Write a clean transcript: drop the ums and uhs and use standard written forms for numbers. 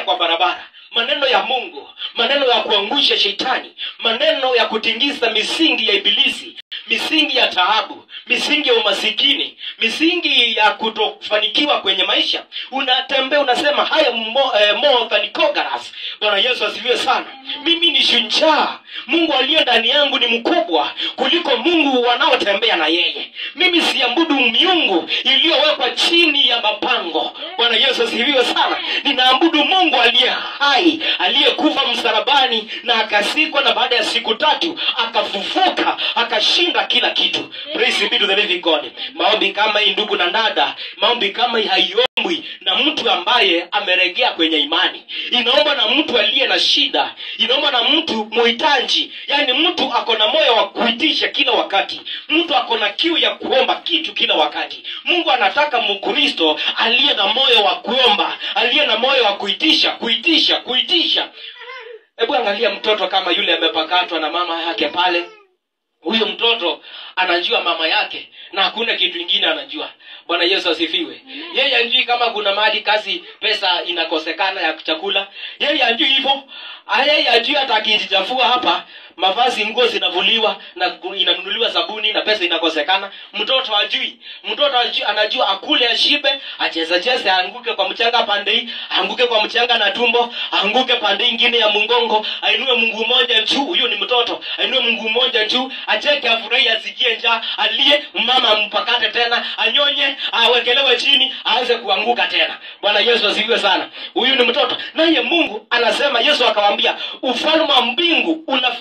Kwa barabara, maneno ya Mungu, maneno ya kuangusha shetani, maneno ya kutingiza misingi ya ibilisi, misingi ya taabu, misingi ya umasikini, misingi ya kutofanikiwa kwenye maisha. Unatembea unasema haya more than conquerors. Bwana Yesu asifiwe sana. Mimi ni shujaa. Mungu aliye ndani yangu ni mkubwa kuliko Mungu wanaotembea na yeye. Mimi siabudu miungu iliyowekwa chini ya mapango. Bwana Yesu asifiwe sana. Ninaabudu Mungu aliye hai, aliyekufa msalabani na akasikwa, na baada ya siku 3 akafufuka, akashinda kila kitu. Praise be to the living God. Maombi kama hii, ndugu na dada, maombi kama hii haiombwi na mtu ambaye ameregea kwenye imani. Inaomba na mtu aliye na shida, inaomba na mtu muhitaji, yani mtu ako na moyo wa kuitisha kila wakati, mtu ako na kiu ya kuomba kitu kila wakati. Mungu anataka Mkristo aliye na moyo wa kuomba, aliye na moyo wa kuitisha, kuitisha, kuitisha. Hebu angalia mtoto kama yule amepakatwa na mama yake pale. Huyo mtoto anajua mama yake na hakuna kitu kingine anajua. Bwana Yesu asifiwe. Yeye hajui kama kuna mahali kazi pesa inakosekana ya chakula. Yeye hajui hivyo. Yeye hajui hata akijichafua hapa mavazi, nguo zinavuliwa na inanunuliwa sabuni na pesa inakosekana. Mtoto hajui. Mtoto hajui, anajua akule ashibe, acheze cheze, aanguke kwa mchanga pande hii, aanguke kwa mchanga na tumbo, aanguke pande nyingine ya mgongo, ainue mguu mmoja juu. Huyo ni mtoto. Ainue mguu mmoja juu, acheke, afurahi, asikie njaa, alie, mama ampakate tena, anyonye, awekelewe chini, aanze kuanguka tena. Bwana Yesu asifiwe sana. Huyu ni mtoto. Naye Mungu anasema, Yesu akawaambia, ufalme wa mbingu unafanana